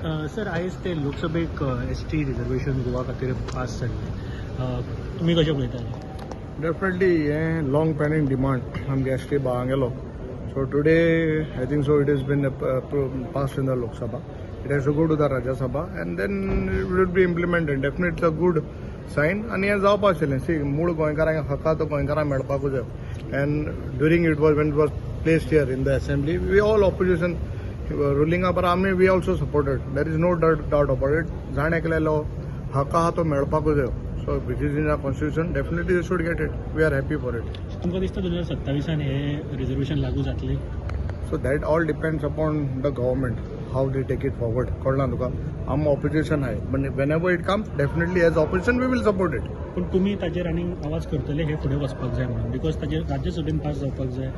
Sir, आयज ते लोकसभेक ST reservation Goa खातीर पास जाल्लें, तुमी कशें पळयता? डेफिनेटली हें लाँग पेंडींग डिमांड आमगे एस टी भावांगेलो. So today I think so it is been passed in the Lok Sabha. It has to go to the Rajya Sabha and then it will be implemented. Definitely a good sign आनी हें जावपा आशिल्लें. C, मूळ गोंयकारांक हक्क तो गोंयकारांक मेळपाकूच जाय. And during it was when it was placed here in the assembly, we all opposition, रुलिंगा पर आमी, we also supported. There is no doubt about it. जाण एकल्यालो हक्क आहा तो मेळपाकूच जाय. So which is in our constitution, definitely you should get it. We are happy for it. तुमकां दिसता 2027 हे reservation लागू जातलें? So that all depends upon the government, how they take it forward. कळना तुका, आम ऑपोजिशन आहे, but whenever it comes, definitely as opposition we will support it. पूण तुमी ताजेर आनी आवाज करतले हे फुडें वचपाक जाय म्हणून, because ताजेर राज्यसभेन पास जावपाक जाय,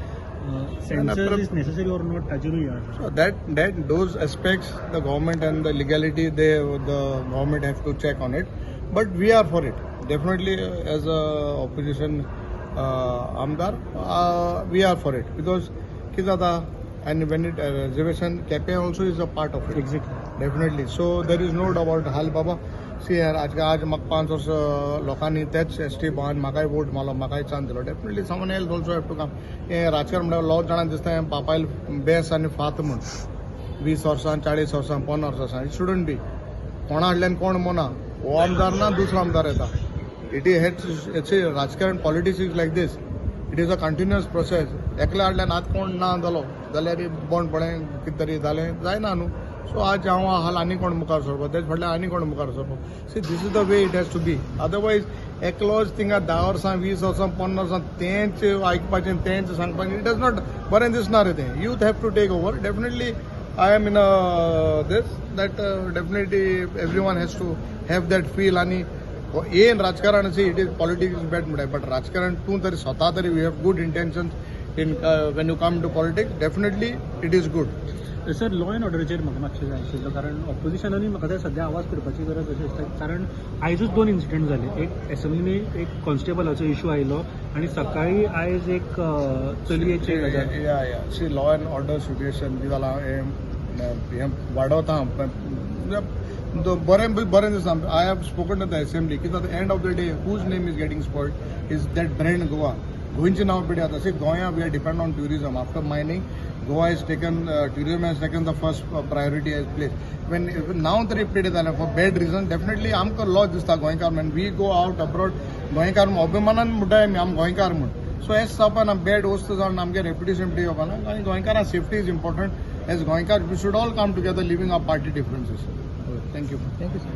census is necessary or not, ताजेरूय हें आसा. So that those aspects, the government and the legality, the government have to check on it. But we are for it. Definitely, as a opposition आमदार, we are for it because कितें जाता, and when it reservation, Quepem also is a part of it. Exactly. Definitely. So there is no doubt. हाल बाबा, C यार, आज आज म्हाका 5 वर्स लोकांनी तेच एस टी भावान म्हाकाय वोट मारलो, म्हाकाय चान्स दिलो. Definitely someone else also have to come. हें राजकारण म्हणल्यार लोक जाणां दिसता हें बापायल बेस आनी फात म्हूण, 20 वर्सां, 40 वर्सां, 50 वर्सां. It shouldn't be. कोणा हाडल्यान कोण मोना, हो आमदार ना, दुसरो आमदार येता. It is राजकारण. Politics is like this. It is a continuous process. एकल्या हाडल्यान आतां कोण ना जालो जाल्यार बोंड पळय कितें तरी जालें, जायना न्हू. सो आज हांव हाल, आनी कोण मुखार सरपा, तेच फाटल्यान आनी कोण मुखार सरपा. See, this is the way it has to be. Otherwise एकलोच थिंगा 10 वर्सां, 20 वर्सां, 50 वर्सां तेंच आयकपाचें, तेंच सांगपाचें, it is not बरें दिसना रे तें. Youth have to take over. Definitely I am in this that definitely everyone has to have that feel. आनी येन राजकारण, see, it is politics is bad म्हणटाय, बट राजकारण तूं तरी स्वता तरी you have good intentions in when you come to politics, definitely it is good. Sir, law and ऑर्डराचेर म्हाका मातशें जाय आशिल्लो, कारण ऑपोजिशनानूय म्हाका ते सद्या आवाज करपाची गरज अशें दिसता, कारण आयजूच दोन इन्सिडंट जाले. एक एसेंब्लीनी एक कॉन्स्टेबलाचो इशू आयलो आनी सकाळी आयज एक चलयेची गजाल. Yeah, see, law and order situation कितें जालां, हें हें वाडोवता, बरें बरें दिसता. I have spoken to the assembly. कितें जाता, end of the day, whose name is getting spoiled is that brand Goa. गोंयचें नांव पिड्ड्यार जाता. सी, गोंया we are depend on tourism. After mining, Goa is taken tourism has taken the first priority as place. When नांव तरी पिड्ड्यार जालें for bad reason, definitely आमकां लॉस दिसता गोंयकार. When we go out abroad, गोंयकार अभिमानान म्हणटाय आमी, आम गोंयकार म्हूण. सो हें जावपाना, बॅड वस्तू जावन आमगे रेप्युटेशन पिड्ड्यार जावपाना. आनी गोंयकारां safety is important. As गोंयकार we should all come together, leaving our party differences. Thank you. Thank you, sir.